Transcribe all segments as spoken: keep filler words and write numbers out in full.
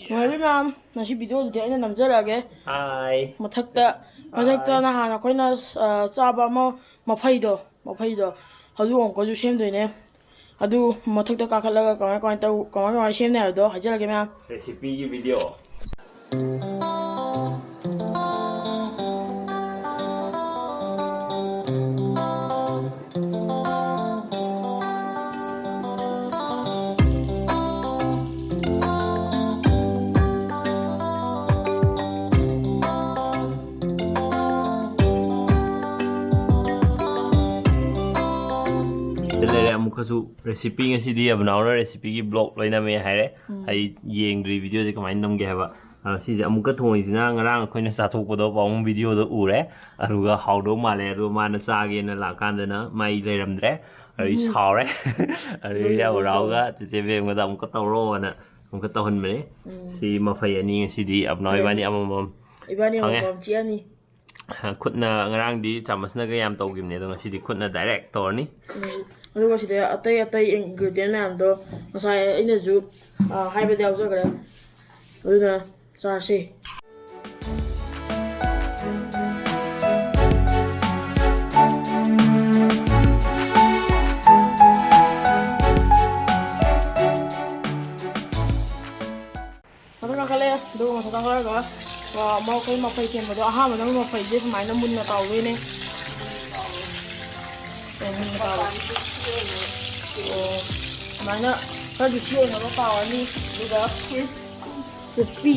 ꯅꯨꯡꯉꯥꯏꯕꯤ ꯃꯌꯥꯝ, ꯉꯁꯤ ꯚꯤꯗꯤꯑꯣꯗꯨꯗꯤ ꯑꯩꯅ ꯅꯝꯖꯔꯛꯑꯒꯦ꯫ ꯍꯥꯏ꯫ ꯃꯊꯛꯇ, ꯃꯊꯛꯇ ꯍꯥꯏ꯫ ꯅꯍꯥꯟ ꯑꯩꯈꯣꯏꯅ, ꯑ, ꯆꯥꯕ ꯑꯃ ꯃꯐꯩꯗꯣ, ꯃꯐꯩꯗꯣ, ꯑꯗꯨ ꯑꯃꯨꯛꯀꯁꯨ ꯁꯦꯝꯗꯣꯏꯅꯦ꯫ ꯑꯗꯨ ꯃꯊꯛꯇ ꯀꯥꯈꯠꯂꯒ ꯀꯃꯥꯏ, ꯀꯃꯥꯏ ꯇꯧ-, ꯀꯃꯥꯏ, ꯀꯃꯥꯏ ꯁꯦꯝꯅꯤ ꯍꯥꯏꯕꯗꯣ ꯍꯥꯏꯖꯔꯛꯀꯦ ꯃꯌꯥꯝ꯫ ꯔꯦꯁꯤꯄꯤꯒꯤ ꯚꯤꯗꯤꯑꯣ꯫ ꯂꯩꯔꯦ ꯑꯃꯨꯛꯀꯁꯨ ꯔꯦꯁꯤꯄꯤ꯫ ꯉꯁꯤꯗꯤ ꯑꯕꯅꯥꯎꯅ ꯔꯦꯁꯤꯄꯤꯒꯤ ꯕ꯭ꯂꯣꯛ ꯂꯣꯏꯅꯃꯛ ꯍꯥꯏꯔꯦ꯫ ꯎꯝ꯫ ꯑꯩ ꯌꯦꯡꯗ꯭ꯔꯤ ꯚꯤꯗꯤꯑꯣꯁꯦ ꯀꯃꯥꯏꯅ ꯅꯝꯒꯦ ꯍꯥꯏꯕ꯫ ꯑ, ꯁꯤꯁꯦ ꯑꯃꯨꯛꯀ ꯊꯣꯡꯉꯤꯁꯤꯅ ꯉꯔꯥꯡ ꯑꯩꯈꯣꯏꯅ ꯆꯥꯊꯣꯛꯄꯗꯣ ꯄꯥꯕꯨꯡ ꯚꯤꯗꯤꯑꯣꯗ ꯎꯔꯦ꯫ ꯑꯗꯨꯒ ꯍꯥꯎꯗꯧ ꯃꯥꯜꯂꯦ꯫ ꯑꯗꯨꯒ ꯃꯥꯅ ꯆꯥꯒꯦꯅ ꯂꯥꯛꯀꯥꯟꯗꯅ ꯃꯥꯏ ꯂꯩꯔꯝꯗ꯭ꯔꯦ꯫ ꯑꯗꯨꯒꯤ ꯎꯝ꯫ ꯁꯥꯎꯔꯦ꯫ ꯑꯗꯨꯒꯤ ꯑꯗꯨꯒꯤ ꯑꯕꯅꯥꯎꯒ ꯇꯧꯔꯦ꯫ ꯆꯦꯆꯦ ꯕꯦꯝꯒꯗ ꯑꯃꯨꯛꯀ ꯇꯧꯔꯣꯅ ꯑꯃꯨꯛꯀ ꯇꯧꯍꯟꯕꯅꯦ꯫ ꯎꯝ꯫ ꯁꯤ ꯃꯐꯩ ꯑꯅꯤ ꯉꯁꯤꯗꯤ ꯑꯕꯅꯥꯎ ꯏꯕꯥꯅꯤ ꯎꯝ꯫ ꯑꯃꯃꯝ ꯏꯕꯥꯅꯤ ꯐꯪꯉꯦ꯫ ꯑꯃꯃꯝ ꯆꯤꯛꯑꯅꯤ꯫ ꯈꯨꯠꯅ, ꯉꯔꯥꯡꯗꯤ ꯆꯥꯃꯁꯅꯒ ꯌꯥꯝ ꯇꯧꯈꯤꯕꯅꯦ, ꯑꯗꯣ ꯉꯁꯤꯗꯤ ꯈꯨꯠꯅ ꯗꯥꯏꯔꯦꯛ ꯇꯧꯔꯅꯤ꯫ ꯎꯝ꯫ ꯑꯗꯨꯒ ꯁꯤꯗ ꯑꯇꯩ ꯑꯇꯩ ꯏꯟꯒ꯭ꯔꯤꯗꯤꯌꯦꯟ ꯃꯌꯥꯝꯗꯣ ꯉꯁꯥꯏ ꯑꯩꯅꯁꯨ, ꯑ, ꯍꯥꯏꯕꯗ ꯌꯥꯎꯖꯈ꯭ꯔꯦ꯫ ꯑꯗꯨꯅ ꯆꯥꯁꯤ꯫ ꯃꯊꯛ ꯀꯥꯈꯠꯂꯦ, ꯑꯗꯨꯒ ꯃꯊꯛ ꯀꯥꯈꯠꯂꯒ, ꯑ, ꯃꯈꯣꯏ ꯃꯐꯩ ꯁꯦꯝꯕꯗꯣ ꯑꯍꯥꯟꯕꯗ ꯃꯐꯩꯁꯦ ꯁꯨꯃꯥꯏꯅ ꯃꯨꯟꯅ ꯇꯥꯎꯗꯣꯏꯅꯦ꯫ ꯁꯦ ꯃꯨꯟꯅ ꯇꯥꯎ-, ꯑꯣ, ꯁꯨꯃꯥꯏꯅ ꯈꯔ ꯖꯨꯁꯤ ꯑꯣꯏꯅꯕ ꯇꯥꯎꯔꯅꯤ, ꯑꯗꯨꯒ ꯀ꯭ꯔꯤꯁꯄꯤ꯫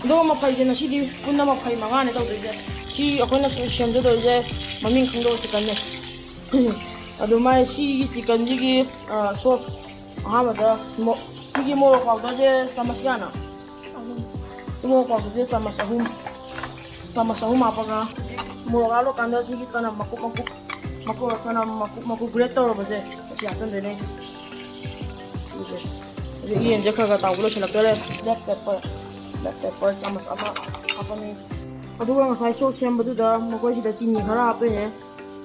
ꯑꯗꯨꯒ ꯃꯐꯩꯁꯦ ꯉꯁꯤꯗꯤ ꯄꯨꯟꯅ ꯃꯐꯩ ꯃꯉꯥꯅꯦ ꯇꯧꯗꯣꯏꯁꯦ꯫ ꯁꯤ ꯑꯩꯈꯣꯏꯅ ꯁꯦꯝꯖꯗꯣꯏꯁꯦ ꯃꯃꯤꯡ ꯈꯪꯗꯕ ꯆꯤꯛꯀꯟꯅꯦ꯫ ꯑꯗꯨ ꯃꯥꯏ ꯁꯤꯒꯤ ꯆꯤꯛꯀꯟꯁꯤꯒꯤ, ꯑ, ꯁꯣꯁ ꯑꯍꯥꯟꯕꯗ ꯃꯣ-, ꯁꯤꯒꯤ ꯃꯣꯔꯣꯛ ꯄꯥꯎꯗꯔꯁꯦ ꯆꯥꯃꯁ ꯀꯌꯥꯅꯣ? ꯁꯤ ꯃꯣꯔꯣꯛ ꯄꯥꯎꯗꯔꯁꯦ ꯆꯥꯃꯁ ꯑꯍꯨꯝ, ꯆꯥꯃꯁ ꯑꯍꯨꯝ ꯍꯥꯞꯄꯒ ꯃꯣꯔꯣꯛ ꯍꯥꯞꯂꯀꯥꯟꯗ ꯁꯤꯒꯤ ꯆꯅꯝ ꯃꯀꯨꯞ ꯃꯀꯨꯞ, ꯃꯀꯨꯞ, ꯆꯅꯝ ꯃꯀꯨꯞ ꯃꯀꯨꯞ ꯒ꯭ꯔꯦꯠ ꯇꯧꯔꯕꯁꯦ ꯑꯁꯤ ꯍꯥꯞꯆꯤꯟꯗꯣꯏꯅꯦ꯫ ꯁꯤꯁꯦ꯫ ꯑꯗꯨ ꯌꯦꯟꯁꯦ ꯈꯔ ꯈꯔ ꯇꯥꯎꯕ ꯂꯣꯏꯁꯤꯜꯂꯛꯇꯣꯔꯦ꯫ ꯕ꯭ꯂꯦꯛ ꯄꯦꯄꯔ, ꯕ꯭ꯂꯦꯛ ꯄꯦꯄꯔ ꯆꯥꯃꯁ ꯑꯃ ꯍꯥꯞꯄꯅꯤ꯫ ꯑꯗꯨꯒ ꯉꯁꯥꯏ ꯁꯣꯁ ꯁꯦꯝꯕꯗꯨꯗ ꯃꯈꯣꯏꯁꯤꯗ ꯆꯤꯅꯤ ꯈꯔ ꯍꯥꯞꯇꯣꯏꯅꯦ꯫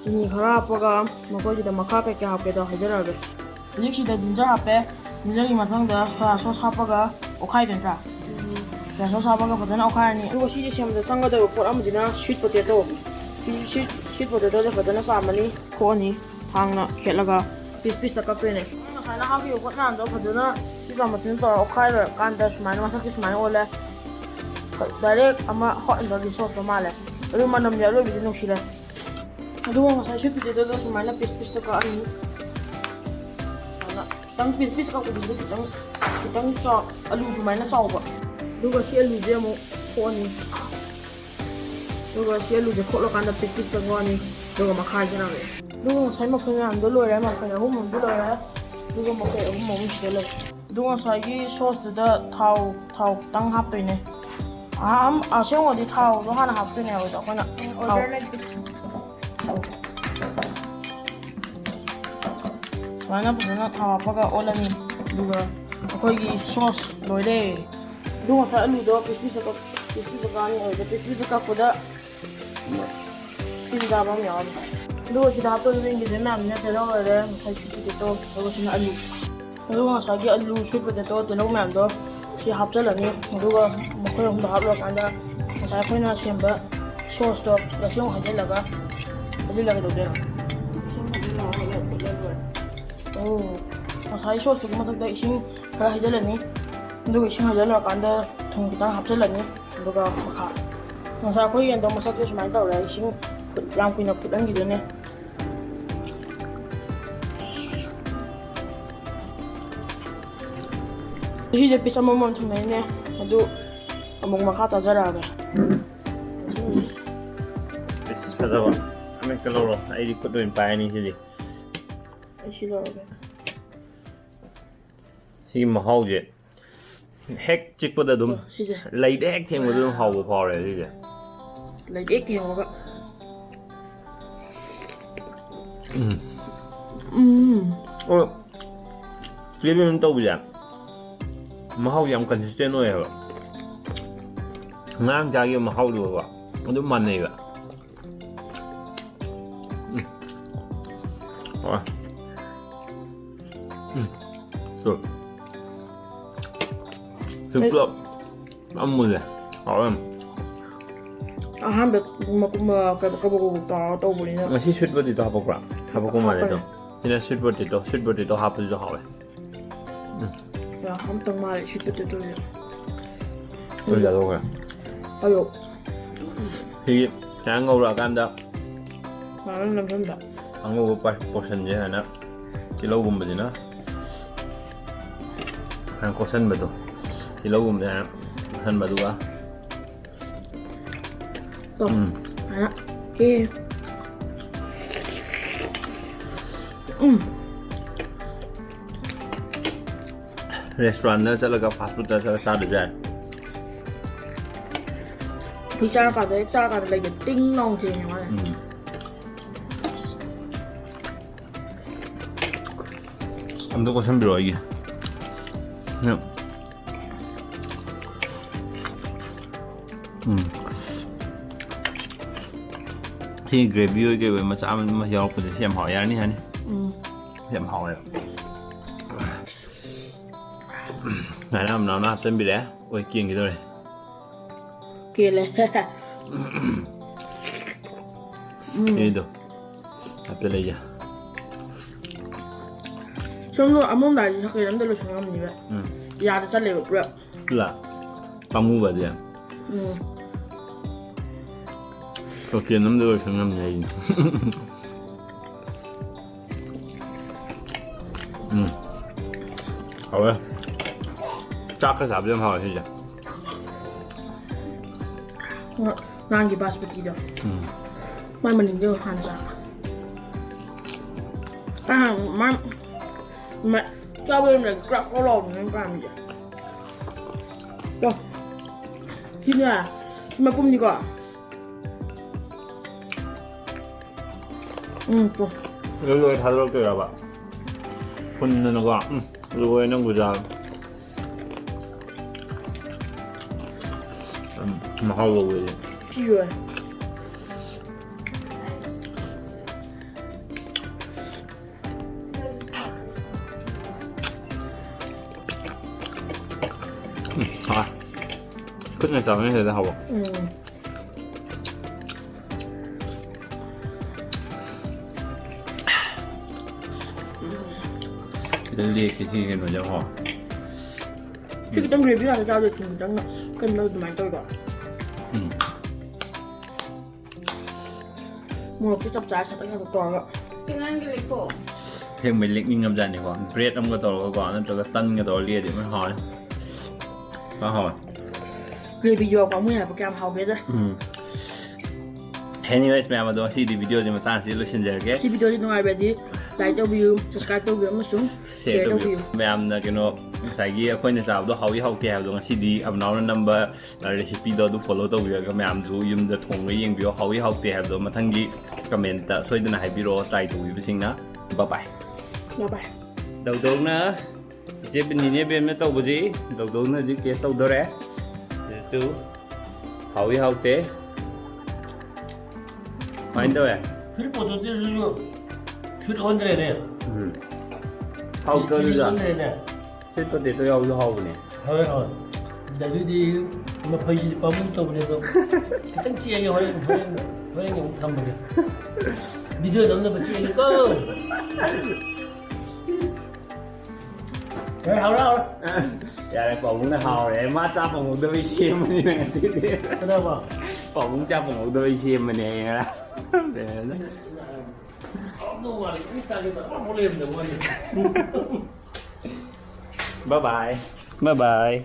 ꯆꯤꯅꯤ ꯈꯔ ꯍꯥꯞꯄꯒ ꯃꯈꯣꯏꯁꯤꯗ ꯃꯈꯥ ꯀꯩꯀꯩ ꯍꯥꯞꯀꯦꯗꯣ ꯍꯥꯏꯖꯔꯛꯑꯒꯦ꯫ ꯍꯧꯖꯤꯛꯁꯤꯗ ꯖꯤꯟꯖꯔ ꯍꯥꯞꯄꯦ꯫ ꯖꯤꯟꯖꯔꯒꯤ ꯃꯊꯪꯗ ꯁꯣꯌꯥ ꯁꯣꯁ ꯍꯥꯞꯄꯒ ꯑꯣꯠꯈꯥꯏꯗꯣꯏ ꯅꯠꯇ꯭ꯔꯥ? ꯒ꯭ꯌꯥꯁ ꯍꯥꯞꯄꯒ ꯐꯖꯅ ꯑꯣꯠꯈꯥꯏꯔꯅꯤ꯫ ꯑꯗꯨꯒ ꯁꯤꯁꯦ ꯁꯦꯝꯕꯗ ꯆꯪꯒꯗꯕ ꯄꯣꯠ ꯑꯃꯗꯨꯅ sweet potato꯫ ꯁꯤ sweet, sweet potatoꯁꯦ ꯐꯖꯅ ꯆꯥꯝꯃꯅꯤ, ꯈꯣꯛꯑꯅꯤ ꯊꯥꯡꯅ ꯈꯦꯠꯂꯒ piece pieceꯇ ꯀꯛꯇꯣꯏꯅꯦ꯫ ꯉꯁꯥꯏꯅ ꯍꯥꯞꯈꯤꯕ ꯄꯣꯠ ꯃꯌꯥꯝꯗꯣ ꯐꯖꯅ ꯁꯤ ꯆꯥꯃꯁꯅ ꯇꯧꯔ ꯑꯣꯠꯈꯥꯏꯔꯀꯥꯟꯗ ꯁꯨꯃꯥꯏꯅ ꯃꯁꯛꯁꯦ ꯁꯨꯃꯥꯏꯅ ꯑꯣꯜꯂꯦ꯫ Direct ꯑꯃ hot and softꯇꯣ ꯃꯥꯜꯂꯦ꯫ ꯑꯗꯨ ꯃꯅꯝꯗꯤ ꯑꯔꯣꯏꯕꯤꯗꯤ ꯅꯨꯡꯁꯤꯔꯦ꯫ ꯑꯗꯨꯒ ꯉꯁꯥꯏ sweet potatoꯗꯣ ꯁꯨꯃꯥꯏꯅ piece pieceꯇ ꯀꯛꯑꯅꯤ꯫ ꯁꯨꯃꯥꯏꯅ ꯈꯤꯇꯪ piece piece ꯀꯛꯄꯗꯨꯁꯨ ꯈꯤꯇꯪ, ꯈꯤꯇꯪ ꯆꯥꯎ-, ꯑꯂꯨ ꯑꯗꯨꯃꯥꯏꯅ ꯆꯥꯎꯕ꯫ ꯑꯗꯨꯒ ꯁꯤ ꯑꯂꯨꯁꯦ ꯑꯃꯨꯛ ꯈꯣꯛꯑꯅꯤ꯫ ꯑꯗꯨꯒ ꯁꯤ ꯑꯂꯨꯁꯦ ꯈꯣꯛꯂꯀꯥꯟꯗ piece pieceꯇ ꯈꯣꯛꯑꯅꯤ꯫ ꯑꯗꯨꯒ ꯃꯈꯥꯏ ꯈꯔ ꯑꯃꯨꯛ꯫ ꯑꯗꯨꯒ ꯉꯁꯥꯏ ꯃꯐꯣꯏ ꯃꯌꯥꯝꯗꯣ ꯂꯣꯏꯔꯦ, ꯃꯐꯣꯏ ꯑꯍꯨꯝ ꯑꯃꯗꯤ ꯂꯣꯏꯔꯦ꯫ ꯑꯗꯨꯒ ꯃꯐꯣꯏ ꯑꯍꯨꯝ ꯑꯃ ꯁꯤꯗ ꯂꯩ꯫ ꯑꯗꯨꯒ ꯉꯁꯥꯏꯒꯤ sauceꯇꯨꯗ ꯊꯥꯎ, ꯊꯥꯎ ꯈꯤꯇꯪ ꯍꯥꯞꯇꯣꯏꯅꯦ꯫ ꯑꯍꯥꯟ-, ꯑꯁꯦꯡꯕꯗꯤ ꯊꯥꯎꯗꯣ ꯍꯥꯟꯅ ꯍꯥꯞꯇꯣꯏꯅꯦ ꯍꯥꯏꯕꯗꯣ ꯑꯩꯈꯣꯏꯅ꯫ ꯊꯥꯎ꯫ ꯁꯨꯃꯥꯏꯅ ꯐꯖꯅ ꯊꯥꯎ ꯍꯥꯞꯄꯒ ꯑꯣꯠꯂꯅꯤ꯫ ꯑꯗꯨꯒ ꯑꯩꯈꯣꯏꯒꯤ sauce ꯂꯣꯏꯔꯦ꯫ ꯑꯗꯨ ꯉꯁꯥꯏ ꯑꯂꯨꯗꯣ piece pieceꯇ ꯀꯛ-, piece pieceꯇ ꯀꯛꯑꯅꯤ ꯍꯥꯏꯕꯗꯣ, piece pieceꯇ ꯀꯛꯄꯗ ꯇꯤꯟ ꯆꯥꯕ ꯑꯃ ꯌꯥꯎꯔꯝꯃꯦ꯫ ꯑꯗꯨꯒ ꯁꯤꯗ ꯍꯥꯞꯇꯣꯏꯕ ingredientꯁꯦ ꯃꯌꯥꯝꯁꯤꯅ ꯇꯤꯜꯍꯧ ꯑꯣꯏꯔꯦ, ꯉꯁꯥꯏ sweet potato, ꯑꯗꯨꯒ ꯁꯤꯅ ꯑꯂꯨ꯫ ꯑꯗꯨꯒ ꯉꯁꯥꯏꯒꯤ ꯑꯂꯨ, sweet potato, ꯇꯤꯜꯍꯧ ꯃꯌꯥꯝꯗꯣ ꯁꯤ ꯍꯥꯞꯆꯤꯜꯂꯅꯤ꯫ ꯑꯗꯨꯒ ꯃꯈꯣꯏ ꯑꯍꯨꯝꯗꯣ ꯍꯥꯞꯂꯨꯔꯀꯥꯟꯗ ꯉꯁꯥꯏ ꯑꯩꯈꯣꯏꯅ ꯁꯦꯝꯕ sauceꯇꯣ ꯏꯁꯤꯡ ꯍꯩꯖꯤꯜꯂꯒ, ꯍꯩꯖꯤꯜꯂꯒ ꯀꯩꯗꯧꯗꯣꯏꯅꯣ? ꯏꯁꯤꯡ ꯍꯩꯖꯤꯜꯂꯒ ꯐꯨꯠꯂ ꯂꯣꯏꯔꯦ꯫ ꯑꯣ, ꯉꯁꯥꯏ sauceꯇꯨꯒꯤ ꯃꯊꯛꯇ ꯏꯁꯤꯡ ꯈꯔ ꯍꯩꯖꯤꯜꯂꯅꯤ꯫ ꯑꯗꯨꯒ ꯏꯁꯤꯡ ꯍꯩꯖꯤꯜꯂꯀꯥꯟꯗ ꯊꯨꯝ ꯈꯤꯇꯪ ꯍꯥꯞꯆꯤꯜꯂꯅꯤ꯫ ꯑꯗꯨꯒ ꯃꯈꯥ, ꯉꯁꯥꯏ ꯑꯩꯈꯣꯏ ꯌꯦꯟꯗꯣ ꯃꯁꯛꯁꯦ ꯁꯨꯃꯥꯏꯅ ꯇꯧꯔꯦ꯫ ꯏꯁꯤꯡ ꯐꯨꯠ-, ꯌꯥꯝ ꯀꯨꯏꯅ ꯐꯨꯠꯍꯟꯈꯤꯗꯣꯏꯅꯦ꯫ ꯁꯤꯁꯦ piece ꯑꯃꯃꯝ ꯊꯝꯃꯛꯏꯅꯦ꯫ ꯑꯗꯨ ꯑꯃꯨꯛ ꯃꯈꯥ ꯆꯥꯖꯔꯛꯑꯒꯦ꯫ ꯏꯁ, ꯐꯖꯕ꯫ ꯑꯃꯍꯦꯛꯇ ꯂꯧꯔꯣ꯫ ꯑꯩꯗꯤ ꯈꯨꯠ ꯑꯣꯏꯅ ꯄꯥꯏꯔꯅꯤ ꯁꯤꯗꯤ꯫ ꯑꯩ ꯁꯤ ꯂꯧꯔꯒꯦ꯫ ꯁꯤꯒꯤ ꯃꯍꯥꯎꯁꯦ ꯍꯦꯛ ꯆꯤꯛꯄꯗ ꯑꯗꯨꯝ, ꯁꯤꯁꯦ꯫ ꯂꯩꯗ ꯍꯦꯛ ꯊꯦꯡꯕꯗ ꯑꯗꯨꯝ ꯍꯥꯎꯕ ꯐꯥꯎꯔꯦ ꯁꯤꯁꯦ꯫ ꯂꯩꯗ ꯍꯦꯛ ꯊꯦꯡꯉꯒ꯫ ꯎꯝ꯫ ꯎꯝ꯫ ꯑꯣ, ꯆꯦ ꯕꯦꯝꯅ ꯇꯧꯕꯁꯦ ꯃꯍꯥꯎꯁꯦ ꯌꯥꯝ consistent ꯑꯣꯏꯌꯦꯕ꯫ ꯉꯔꯥꯡ ꯆꯥꯈꯤꯕ ꯃꯍꯥꯎꯗꯨꯒ ꯑꯗꯨꯝ ꯃꯥꯟꯅꯩꯕ꯫ ꯎꯝ꯫ ꯍꯥꯎꯋꯦ꯫ ꯎꯝ꯫ ꯁꯨ꯫ ꯁꯤ ꯄꯨꯂꯞ ꯌꯥꯝ ꯃꯨꯜꯂꯦ꯫ ꯍꯥꯎꯋꯦ ꯌꯥꯝ꯫ ꯑꯍꯥꯟꯕ ꯃꯀꯨꯝ, ꯀꯩꯅꯣ, ꯀꯕꯣꯛ ꯀꯕꯣꯛ ꯇꯧꯔꯒ ꯇꯧꯕꯅꯤꯅ꯫ ꯉꯁꯤ sweet potato ꯍꯥꯞꯄꯛꯄ꯭ꯔꯥ? ꯍꯥꯞꯄꯛꯄ ꯃꯥꯜꯂꯦ ꯑꯗꯣ꯫ ꯍꯥꯞꯄꯛꯄꯅꯦ꯫ ꯁꯤꯅ sweet potato, sweet potato ꯍꯥꯞꯄꯁꯤꯁꯨ ꯍꯥꯎꯋꯦ꯫ ꯎꯝ꯫ ꯌꯥꯝ ꯍꯥꯎꯔꯝꯗꯧ ꯃꯥꯜꯂꯦ sweet potato ꯁꯦ꯫ ꯑꯗꯨꯝ ꯆꯥꯊꯣꯛꯈ꯭ꯔꯦ꯫ ꯑꯗꯣ꯫ ꯁꯤꯒꯤ ꯁꯨꯃꯥꯏꯅ ꯉꯧꯔꯛꯑꯀꯥꯟꯗ ꯉꯥꯔꯪ ꯅꯝꯁꯤꯟꯕ꯫ ꯑꯉꯧꯕ ꯄ-, portion ꯁꯦ ꯁꯨꯃꯥꯏꯅ ꯇꯤꯜꯍꯧꯒꯨꯝꯕꯁꯤꯅ ꯁꯨꯃꯥꯏꯅ ꯀꯣꯠꯁꯟꯕꯗꯣ꯫ ꯇꯤꯜꯍꯧꯒꯨꯝꯕꯁꯦ ꯁꯨꯃꯥꯏꯅ ꯀꯣꯠꯁꯟꯕ ꯑꯗꯨꯒ ꯇꯣ꯫ ꯎꯝ꯫ ꯁꯨꯃꯥꯏꯅ꯫ ꯑꯦ꯫ ꯎꯝ꯫ Restaurant ꯗ ꯆꯠꯂꯒ fast food ꯇ ꯆꯠꯂꯒ ꯆꯥꯗ꯭ꯔꯁꯨ ꯌꯥꯔꯦ꯫ ꯁꯤ ꯆꯥꯔꯀꯥꯟꯗ, ꯍꯦꯛ ꯆꯥꯔꯀꯥꯟꯗ ꯂꯩꯒ ꯇꯤꯡ ꯂꯥꯎꯅ ꯊꯦꯡꯉꯦ ꯃꯥꯅ꯫ ꯎꯝ꯫ ꯑꯝꯇ ꯀꯣꯠꯁꯟꯕꯤꯔꯛꯑꯣ ꯑꯩꯒꯤ꯫ ꯅꯪ꯫ ꯎꯝ꯫ ꯁꯤ gravy ꯑꯣꯏ ꯀꯩ ꯑꯣꯏ ꯃꯆꯥ ꯑꯃ, ꯑꯃ ꯌꯥꯎꯔꯛꯄꯁꯦ ꯁꯤ ꯌꯥꯝ ꯍꯥꯎꯋꯦ꯫ ꯌꯥꯔꯅꯤ, ꯌꯥꯔꯅꯤ꯫ ꯎꯝ꯫ ꯁꯤ ꯌꯥꯝ ꯍꯥꯎꯋꯦ꯫ ꯁꯨꯃꯥꯏꯅ ꯃꯅꯥꯎꯅ ꯍꯥꯞꯆꯤꯟꯕꯤꯔꯦ꯫ ꯑꯣꯏ, ꯀꯦꯟꯈꯤꯗꯧꯔꯦ꯫ ꯀꯦꯜꯂꯦ꯫ ꯎꯝ꯫ ꯁꯤꯗꯣ꯫ ꯍꯥꯞꯆꯤꯜꯂꯛꯏꯁꯦ꯫ ꯁꯣꯝꯗꯣ ꯑꯃꯔꯣꯝꯗ ꯍꯥꯏꯔꯗꯤ ꯁꯀꯦꯟ ꯑꯝꯗ ꯂꯣꯏꯁꯟ ꯉꯝꯅꯤꯕ꯫ ꯎꯝ꯫ ꯌꯥꯗ ꯆꯠꯂꯦꯕ ꯄꯨꯔꯥ꯫ ꯄꯨꯔꯥ ꯄꯥꯝꯃꯨꯕꯗꯤ꯫ ꯎꯝ꯫ ꯁꯀꯦꯟ ꯑꯝꯗ ꯂꯣꯏꯁꯟ ꯉꯝꯅꯤ ꯍꯥꯏꯁꯤꯅꯤ꯫ ꯎꯝ꯫ ꯍꯥꯎꯋꯦ꯫ ꯆꯥꯛꯀ ꯆꯥꯕꯗꯤ ꯌꯥꯝ ꯍꯥꯎꯋꯦ ꯁꯤꯁꯦ꯫ ꯉ-, ꯅꯍꯥꯟꯒꯤ ꯕꯥꯁꯃꯇꯤꯗꯣ꯫ ꯎꯝ꯫ ꯃꯥꯏ ꯃꯅꯤꯡꯗꯣ ꯍꯥꯟꯅ ꯆꯥ꯫ ꯑꯥ, ꯃꯥ, ꯃ-, ꯆꯥꯕ ꯌꯥꯝꯅ ꯀ꯭ꯔꯥꯛ ꯀ꯭ꯔꯥꯛ ꯂꯥꯎꯕꯅꯦ ꯑꯩꯅ ꯄꯥꯝꯃꯤꯁꯦ꯫ ꯇꯣ꯫ ꯁꯤꯅꯦ꯫ ꯁꯤ ꯃꯄꯨꯝꯅꯤꯀꯣ꯫ ꯎꯝ, ꯇꯣ꯫ ꯑꯗꯨ ꯂꯣꯏ ꯊꯥꯗꯣꯔꯛꯇꯣꯏꯔꯕ? ꯐꯨꯟꯗꯅꯀꯣ꯫ ꯎꯝ, ꯂꯣꯏꯔꯦ ꯅꯪ ꯈꯨꯆꯥꯗꯣ꯫ ꯎꯝ, ꯃꯍꯥꯎ ꯂꯧꯋꯦ꯫ ꯁꯤ ꯂꯣꯏꯔꯦ꯫ ꯎꯝ, ꯍꯥꯎꯋꯦ꯫ ꯈꯨꯠꯅ ꯆꯥꯕꯅ ꯍꯦꯟꯅ ꯍꯥꯎꯕ꯫ ꯎꯝ꯫ ꯈꯤꯇꯪ ꯂꯦꯛꯀꯦ ꯁꯤ ꯀꯩꯅꯣꯁꯦ ꯍꯥꯎꯋꯦ꯫ ꯁꯤ ꯈꯤꯇꯪ gravy ꯉꯥꯛꯇ ꯆꯥꯕꯗ ꯊꯨꯝ ꯈꯤꯇꯪ ꯀꯟꯕ ꯑꯗꯨꯃꯥꯏꯅ ꯇꯧꯋꯤꯀꯣ꯫ ꯎꯝ꯫ ꯃꯣꯔꯣꯛꯁꯨ ꯆꯞ ꯆꯥꯔꯦ ꯁꯥꯇꯛ ꯁꯥꯇꯛ ꯇꯧꯔꯒ꯫ ꯆꯤꯡꯉꯥꯟꯒꯤ ꯂꯩꯈꯣ꯫ ꯑꯁꯦꯡꯕꯩ ꯂꯦꯛꯅꯤꯡꯉꯕꯖꯥꯠꯅꯤꯀꯣ꯫ Bread ꯑꯃꯒ ꯇꯧꯔꯒꯀꯣ, ꯅꯠꯇ꯭ꯔꯒ ꯇꯟꯒ ꯇꯧꯔ ꯂꯦꯛꯑꯗꯤ ꯑꯃꯨꯛ ꯍꯥꯎꯔꯅꯤ꯫ ꯐꯖꯅ ꯍꯥꯎꯋꯦ꯫ Gravy ꯌꯥꯎꯔꯛꯄ ꯑꯃꯨꯛ ꯌꯥꯔꯛꯄ ꯀꯌꯥꯝ ꯍꯥꯎꯒꯦꯗ꯫ ꯎꯝ꯫ Anyways, ꯃꯌꯥꯝ ꯑꯗꯣ ꯉꯁꯤꯗꯤ video ꯁꯤ ꯃꯇꯥꯡꯁꯤꯗ ꯂꯣꯏꯁꯤꯟꯖꯔꯒꯦ꯫ ꯁꯤ video ꯁꯤ ꯅꯨꯡꯉꯥꯏꯕꯗꯤ like ꯇꯧꯕꯤꯌꯨ, subscribe ꯇꯧꯕꯤꯌꯨ ꯑꯃꯁꯨꯡ share share ꯇꯧꯕꯤꯌꯨ꯫ ꯇꯧꯕꯤꯌꯨ꯫ ꯃꯌꯥꯝꯅ ꯀꯩꯅꯣ ꯉꯁꯥꯏꯒꯤ ꯑꯩꯈꯣꯏꯅ ꯆꯥꯕꯗꯣ ꯍꯥꯎꯏ ꯍꯥꯎꯇꯦ ꯍꯥꯏꯕꯗꯣ ꯉꯁꯤꯗꯤ ꯑꯕꯅꯥꯎꯅ ꯅꯝꯕ recipe ꯗꯣ ꯑꯗꯨ follow ꯇꯧꯕꯤꯔꯒ ꯃꯌꯥꯝꯁꯨ ꯌꯨꯝꯗ ꯊꯣꯡꯉ ꯌꯦꯡꯕꯤꯌꯣ꯫ ꯍꯥꯎꯏ ꯍꯥꯎꯇꯦ ꯍꯥꯏꯕꯗꯣ ꯃꯊꯪꯒꯤ comment ꯇ ꯁꯣꯏꯗꯅ ꯍꯥꯏꯕꯤꯔꯛꯑꯣ, try ꯇꯧꯕꯤꯕꯁꯤꯡꯅ꯫ Bye bye꯫ Bye bye꯫ ꯗꯧꯗꯧꯅ ꯏꯆꯦ ꯕꯤꯅꯤꯅꯦ ꯕꯦꯝꯅ ꯇꯧꯕꯁꯤ ꯗꯧꯗꯧꯅ ꯍꯧꯖꯤꯛ taste ꯇꯧꯗꯣꯔꯦ꯫ ꯑꯗꯨ ꯍꯥꯎꯏ ꯍꯥꯎꯇꯦ꯫ ꯀꯃꯥꯏꯅ ꯇꯧꯋꯦ? Sweet potato ꯁꯤꯁꯨ sweet ꯑꯣꯟꯗ꯭ꯔꯦꯅꯦ꯫ ꯎꯝ꯫ ꯍꯥꯎꯇ꯭ꯔꯣ chilli ꯑꯗꯨꯗ? ꯑꯣꯟꯗ꯭ꯔꯦꯅꯦ꯫ Sweet potato ꯌꯥꯎꯕꯁꯨ ꯍꯥꯎꯕꯅꯦ꯫ ꯍꯣꯏ, ꯍꯣꯏ꯫ ꯑꯗꯒꯤꯗꯤ ꯃꯐꯩꯁꯤꯗꯤ ꯄꯥꯝꯃꯨ ꯇꯧꯕꯅꯦ ꯑꯗꯣ꯫ ꯈꯤꯇꯪ ꯆꯦꯛꯑꯒꯦ ꯍꯣꯔꯦꯟ, ꯍꯣꯔꯦꯟ, ꯍꯣꯔꯦꯟꯒꯤ ꯑꯃꯨꯛ ꯊꯝꯃꯒꯦ꯫ Video ꯅꯝꯅꯕ ꯆꯦꯛꯑꯒꯦꯀꯣ꯫ ꯍꯣꯏ, ꯍꯧꯔꯣ, ꯍꯧꯔꯣ꯫ ꯌꯥꯔꯦ, ꯄꯥꯕꯨꯡꯅ ꯍꯥꯎꯔꯦ꯫ ꯃꯥ ꯆꯥ ꯐꯪꯍꯧꯗꯕꯩ ꯁꯦꯝꯕꯅꯤꯅ ꯉꯁꯤꯗꯤ꯫ ꯀꯅꯥꯕ? ꯄꯥꯕꯨꯡ ꯆꯥ ꯐꯪꯍꯧꯗꯕꯩ ꯁꯦꯝꯕꯅꯦ ꯉꯔꯥꯡ꯫ ꯍꯥꯎꯔꯝꯗꯧ ꯃꯥꯜꯂꯦ꯫ ꯑꯗꯨꯝ ꯆꯥꯒꯦ ꯇꯧꯔ ꯑꯃꯐꯥꯎ ꯂꯩꯔꯝꯗꯕ ꯋꯥꯅꯤ꯫ Bye bye꯫ Bye bye꯫